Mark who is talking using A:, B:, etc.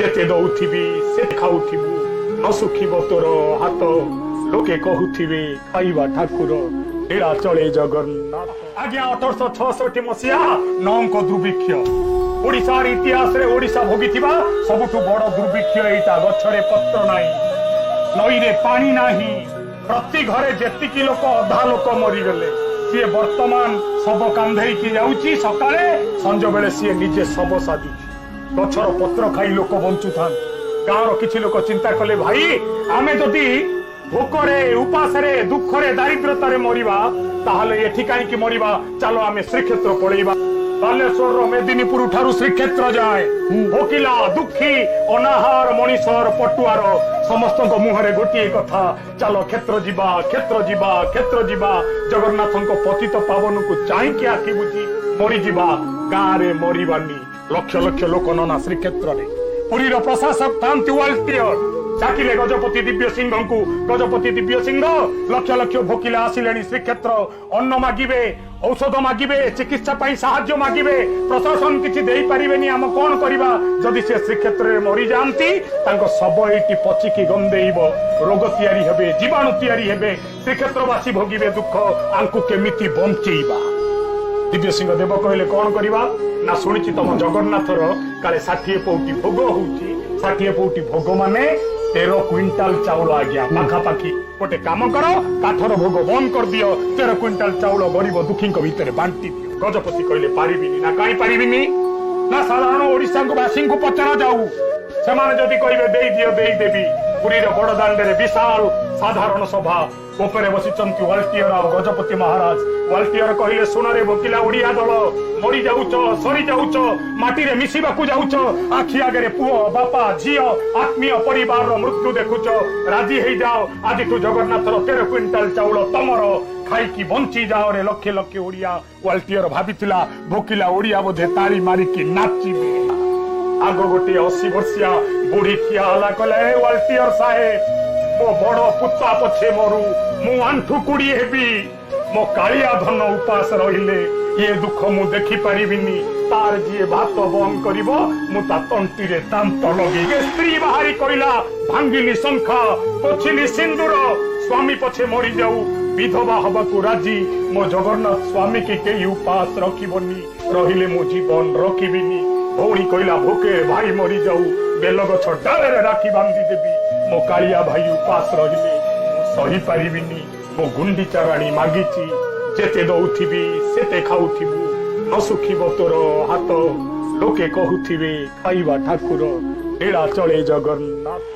A: ଯେତେ ଦଉଥିବି ସେ ଖାଉଥିବୁ, ନ ଶୁଖିବ ତୋର ହାତ, ଲୋକେ କହୁଥିବେ ଖାଇବା ଠାକୁର, ଲୀଳା ଚଳେ ଜଗନ୍ନାଥ। ଆଜ୍ଞା, 1866 ମସିହା ନଅଙ୍କ ଦୁର୍ଭିକ୍ଷ। ଓଡିଶାର ଇତିହାସରେ ଓଡିଶା ଭୋଗିଥିବା ସବୁଠୁ ବଡ ଦୁର୍ଭିକ୍ଷ ଏଇଟା। ଗଛରେ ପତ୍ର ନାହିଁ, ନଈରେ ପାଣି ନାହିଁ, ପ୍ରତି ଘରେ ଯେତିକି ଲୋକ ଅଧା ଲୋକ ମରିଗଲେ। ସିଏ ବର୍ତ୍ତମାନ ଶବ କାନ୍ଧେଇକି ଯାଉଛି ସକାଳେ, ସଞ୍ଜ ବେଳେ ସିଏ ନିଜେ ଶବ ସାଜୁଛି। ଗଛର ପତ୍ର ଖାଇ ଲୋକ ବଞ୍ଚୁଥାନ୍ତି। ଗାଁର କିଛି ଲୋକ ଚିନ୍ତା କଲେ, ଭାଇ, ଆମେ ଯଦି ଭୋକରେ, ଉପାସରେ, ଦୁଃଖରେ, ଦାରିଦ୍ରତାରେ ମରିବା, ତାହେଲେ ଏଠି କାହିଁକି ମରିବା? ଚାଲ, ଆମେ ଶ୍ରୀକ୍ଷେତ୍ର ପଳେଇବା। ବାଲେଶ୍ୱରର ମେଦିନୀପୁର ଠାରୁ ଶ୍ରୀକ୍ଷେତ୍ର ଯାଏ ଭୋକିଲା, ଦୁଃଖୀ, ଅନାହାର ମଣିଷର, ପଟୁଆର, ସମସ୍ତଙ୍କ ମୁହଁରେ ଗୋଟିଏ କଥା, ଚାଲ କ୍ଷେତ୍ର ଯିବା, କ୍ଷେତ୍ର ଯିବା, କ୍ଷେତ୍ର ଯିବା। ଜଗନ୍ନାଥଙ୍କ ପତିତ ପାବନକୁ ଚାହିଁକି ଆଖି ବୁଜି ମରିଯିବା, ଗାଁରେ ମରିବାନି। ଲକ୍ଷ ଲକ୍ଷ ଲୋକ ନନା ଶ୍ରୀକ୍ଷେତ୍ରରେ। ପୁରୀର ପ୍ରଶାସକ ଥାନ୍ତି ୱାଲ୍ଟିୟର। ଡାକିଲେ ଗଜପତି ଦିବ୍ୟ ସିଂହଙ୍କୁ। ଗଜପତି ଦିବ୍ୟ ସିଂହ, ଲକ୍ଷ ଲକ୍ଷ ଭୋକିଲା ଆସିଲେଣି ଶ୍ରୀକ୍ଷେତ୍ର, ଅନ୍ନ ମାଗିବେ, ଔଷଧ ମାଗିବେ, ଚିକିତ୍ସା ପାଇଁ ସାହାଯ୍ୟ ମାଗିବେ। ପ୍ରଶାସନ କିଛି ଦେଇପାରିବେନି, ଆମେ କଣ କରିବା? ଯଦି ସେ ଶ୍ରୀକ୍ଷେତ୍ରରେ ମରିଯାଆନ୍ତି, ତାଙ୍କ ଶବ ଏଇଠି ପଚିକି ଗନ୍ଧେଇବ, ରୋଗ ତିଆରି ହେବେ, ଜୀବାଣୁ ତିଆରି ହେବେ, ଶ୍ରୀକ୍ଷେତ୍ରବାସୀ ଭୋଗିବେ ଦୁଃଖ। ଆଙ୍କୁ କେମିତି ବଞ୍ଚେଇବା? ଦିବ୍ୟସିଂହ ଦେବ କହିଲେ, କଣ କରିବା? ନା, ଶୁଣିଛି ତମ ଜଗନ୍ନାଥର କାଳେ 60 ପଉଟି ଭୋଗ ହଉଛି। 60 ପଉଟି ଭୋଗ ମାନେ 13 କୁଇଣ୍ଟାଲ ଚାଉଳ ଆଜ୍ଞା ପାଖାପାଖି। ଗୋଟେ କାମ କର, କାଠର ଭୋଗ ବନ୍ଦ କରିଦିଅ, 13 କୁଇଣ୍ଟାଲ ଚାଉଳ ଗରିବ ଦୁଃଖୀଙ୍କ ଭିତରେ ବାଣ୍ଟି ଦିଅ। ଗଜପତି କହିଲେ, ପାରିବିନି। ନା, କାହିଁ ପାରିବିନି? ନା, ସାଧାରଣ ଓଡିଶାଙ୍କୁ ବାସୀଙ୍କୁ ପଚରା ଯାଉ, ସେମାନେ ଯଦି କହିବେ ଦେଇଦିଅ, ଦେଇଦେବି। ପୁରୀର ବଡ ଦାଣ୍ଡରେ ବିଶାଳ ସାଧାରଣ ସଭା। ଉପରେ ବସିଛନ୍ତି ୱାଲ୍ଟିୟର ଆଉ ଗଜପତି ମହାରାଜ। ୱାଲ୍ଟିୟର କହିଲେ, ଶୁଣରେ ଭୋକିଲା ଓଡିଆ ଦଳ, ମରି ଯାଉଛ, ସରି ଯାଉଛ, ମାଟିରେ ମିଶିବାକୁ ଯାଉଛ, ଆଖି ଆଗରେ ପୁଅ, ବାପା, ଝିଅ, ଆତ୍ମୀୟ ପରିବାରର ମୃତ୍ୟୁ ଦେଖୁଛ, ରାଜି ହେଇଯାଅ। ଆଜିଠୁ ଜଗନ୍ନାଥର 13 କୁଇଣ୍ଟାଲ ଚାଉଳ ତମର, ଖାଇକି ବଞ୍ଚି ଯାଅରେ ଲକ୍ଷେ ଲକ୍ଷେ ଓଡିଆ। ୱାଲ୍ଟିୟର ଭାବିଥିଲା ଭୋକିଲା ଓଡିଆ ବୋଧେ ତାଳି ମାରିକି ନାଚିବେ। ଆଗ ଗୋଟିଏ 80 ବର୍ଷିଆ ବୁଢୀ ଠିଆ ହେଲା, କହିଲା, ଏ ୱାଲ୍ଟିୟର ସାହେବ, ମୋ ବଡ ପୁତା ପଛେ ମରୁ, ମୁଁ ଆଣ୍ଠୁ କୁଡି ହେବି, ମୋ କାଳିଆ ଧନ ଉପାସ ରହିଲେ ଇଏ ଦୁଃଖ ମୁଁ ଦେଖିପାରିବିନି। ତାର ଯିଏ ଭାତ ବନ୍ଦ କରିବ, ମୁଁ ତା ତଣ୍ଟିରେ ଦାନ୍ତ ଲଗେଇ। ସ୍ତ୍ରୀ ବାହାରି କହିଲା, ଭାଙ୍ଗିଲି ଶଙ୍ଖା, ପୋଛିଲି ସିନ୍ଦୁର, ସ୍ୱାମୀ ପଛେ ମରିଯାଉ, ବିଧବା ହବାକୁ ରାଜି, ମୋ ଜଗନ୍ନାଥ ସ୍ୱାମୀ କି କେହି ଉପାସ ରଖିବନି, ରହିଲେ ମୁଁ ଜୀବନ ରଖିବିନି। ଭଉଣୀ କହିଲା, ଭୋକେ ଭାଇ ମରିଯାଉ, ବେଲଗଛ ଡାଳରେ ରାଖୀ ବାନ୍ଧି ଦେବି, ମୋ କାଳିଆ ଭାଇ ଉପାସ ରହିଲେ ମୁଁ ସହିପାରିବିନି। ମୋ ଗୁଣ୍ଡିଚା ରାଣୀ ମାଗିଛି, ଯେତେ ଦଉଥିବି ସେତେ ଖାଉଥିବୁ, ନ ଶୁଖିବ ତୋର ହାତ, ଲୋକେ କହୁଥିବେ ଖାଇବା ଠାକୁର, ଲୀଳା ଚଳେ ଜଗନ୍ନାଥ।